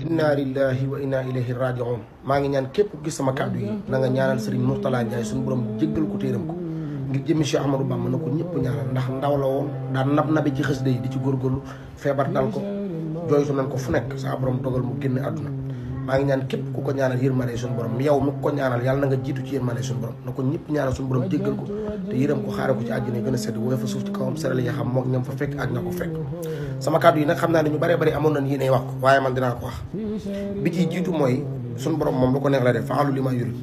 inna lillahi wa inna ilayhi raji'un. maa ngi ñaan képp gis sama kàddu yi na nga ñaanal Serigne Mourtala Ndiaye suñu borom jéggal ko téeram ko ngir jëmi Cheikh Ahmadou Bamba na ko ñëpp ñaanal ndax ndaw la woon daan nabi ci xës day di ci góorgóorlu feebar dal ko jooytu nañ ko fu nekk saa borom dogal mu génn àdduna. maa ngi ñaan képp ku ko ñaanal yërmande suñu borom yow mi ko ñaanal yàlla na nga jiitu ci yërmande suñu borom na ko ñëpp ñaanal suñu borom jéggal ko te yërëm ko xaare ko ci àjjana gën a sedd woy fa suuf ci kawam seral yi xam mook ñam fa fekk ak ña ko fekk. sama kàddu yi nag xam naa ne ñu bëree bëri amoon nañ yéene wax ko waaye man dinaa ko wax bi ci jiitu mooy suñu borom moom lu ko neex la def faalu li ma yurid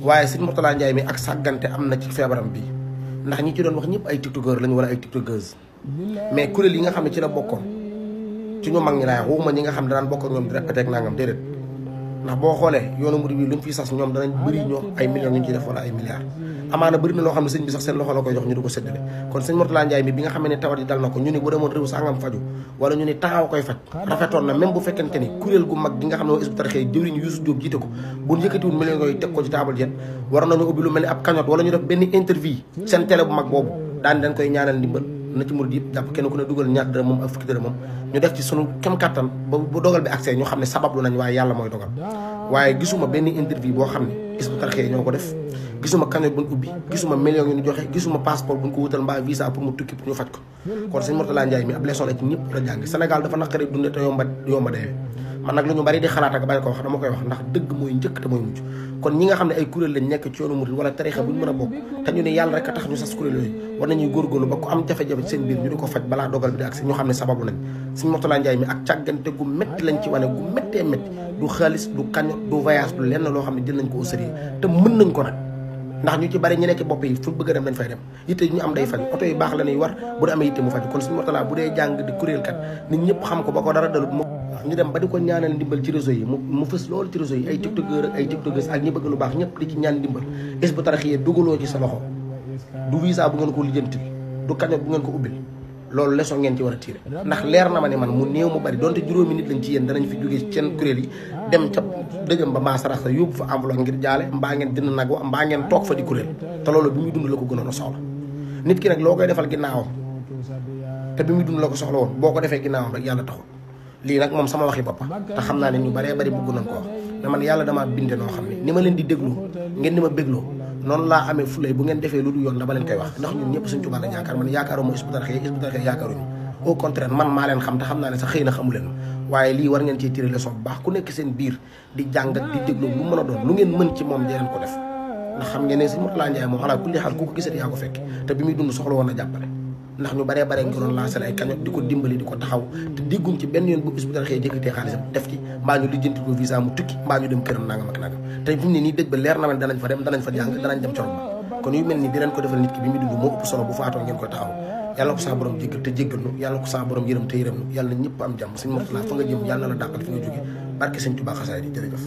waaye Serigne Mourtala Ndiaye mi ak sàggante am na ci feebaram bi ndax ñi ci doon wax ñëpp ay tiktokeur lañu wala ay tiktokeuses mais kuréel yi nga xam ne ci la bokkoon ci ñu mag ñi laay waxuma ñi nga xam ne daan bokk ak ñoom di répété ak nangam déedéet ndax boo xoolee yoonu murid bi luñ fi sas ñoom danañ bëri ñoo ay millions ñu ci def wala ay milliards amaana bëri na loo xam ne sëñ bi sax seen loxo la koy jox ñu di ko séddale kon sëñ Mourtala Ndiaye mi bi nga xam ne tawat yi dal na ko ñu ni bu demoon réew sangam faju wala ñu ni taxaw koy faj rafetoon na même bu fekkente ni kuréel gu mag gi nga xam ne waa Hizbut Tarqiyyah jëwriñ Youssou Diop jiite ko bu ñu yëkkatiwul millions yooyu teg ko ci table jet war nañu ubbi lu mel ni ab cagnotte wala ñu def benn interview seen télé bu mag boobu dañ koy ñaanal ndimbal na ci murid yëpp jàpp kenn ku ne dugal ñaar dërëm moom ak fukki dërëm moom ñu def ci sunu kem kattan ba bu dogal bi accès ñu xam ne sabablu nañ waaye yàlla mooy dogal waaye gisuma benn interview boo xam ne Hizbut Tarqiyyah ñoo ko def gisuma cagnotte buñ ubbi gisuma millions yu ñu joxe gisuma passeport buñ ko wutal mbaa visa pour mu tukki pour ñu faj ko kon sëñ Mourtala Ndiaye mi ab leçon la ci ñëpp la jàng Sénégal dafa naqari dunde te yomba deewee man nag lu ñu bari di xalaat ak bañ ko wax dama koy wax ndax dëgg mooy njëkk te mooy mujj kon ñi nga xam ne ay kuréel lañ nekk ci yoonu murid wala tarixa buñ mën a bokk te ñu ne yàlla rek a tax ñu sas kuréel yooyu war nañuy góorgóorlu ba ko am jafe-jafe ci seen biir ñu di ko faj balaa dogal bi di ak si ñu xam ne sababu nañ sëñ Mourtala Ndiaye mi ak càggante gu métti lañ ci wane gu méttee métti du xaalis du kaño du voyage du lenn loo xam ne jël nañ ko au sérieux te mën nañ ko nag ndax ñu ci bari ñu nekk bopp yi fu bëgg a dem dañ fay dem yitte ñu am day faj oto yu baax la ñuy war bu dee amee yitte mu faj kon sëñ Mourtala bu dee jàng di kuréel kat nit ñëpp xam ko ba ko dara dalut ñu dem ba di ko ñaanal ndimbal ci réseau yi mu fës loolu ci réseau yi ay tiktokeur ak ay tiktokeuses ak ñi bëgg lu baax ñëpp di ci ñaan ndimbal Hizbut Tarqiyyah dugaloo ci sa loxo du visa bu ngeen ko lijjantil du cagnotte bu ngeen ko ubbil loolu leçon ngeen ci war a tiire ndax leer na ma ne man mu néew mu bari donte juróomi nit lañ ci yéen danañ fi jógee seen kuréel yi dem ca dëggam ba mbaa sarax sa yóbbu fa enveloppe ngir jaale mbaa ngeen dina nag wa mbaa ngeen toog fa di kuréel te loolu bi muy dund la ko gënoon a soxla nit ki nag loo koy defal ginnaawam te bi muy dund la ko soxla woon boo ko defee ginnaawam rek yàlla taxul lii nag moom sama waxi boppa te xam naa ne ñu baree bari bëgg nañ ko wax mais man yàlla damaa binde noo xam ne ni ma leen di déglu ngeen di ma bégloo noonu laa amee fulay bu ngeen defee lu du yoon dama leen koy wax ndax ñun ñëpp Sëñ Tuubaa lañ yaakaar man yaakaaruma Hizbut Tarqiyyah yaakaaruñu au contraire man maa leen xam te xam naa ne sax xëy na xamu leen waaye lii war ngeen cee tiré leçon bu baax ku nekk seen biir di jàngat di déglu lu mën a doon lu ngeen mën ci moom dee leen ko def ndax xam ngeen ne Sëñ Mourtala Ndiaye moom ala kulli xaal ku ko gisati yaa ko fekk te bi muy dund soxla woon a jàppale ndax ñu baree baree nga doon lancé ay cagnotte di ko dimbali di ko taxaw te dégguñ ci benn yoon bu Hizbut Tarqiyyah jëkkatee xaalisam def ci mbaa ñu lijjanti ko visa mu tukki mbaa ñu dem këram nangam ak nangam te fi mu ne nii dëj ba leer na ma danañ fa dem danañ fa jàng danañ dem corom ba kon yu mel nii di leen ko defal nit ki bi muy dund moo ëpp solo bu faatoo ngeen koy taxaw yàlla ko saa borom jéggal te jéggal nu yàlla ko saa borom yërëm te yërëm nu yàlla na ñëpp am jàmm Sëñ Mourtala fa nga jëm yàlla na la dàqal fi nga jóge barke Sëñ Tuubaa xasaay di jërëjëf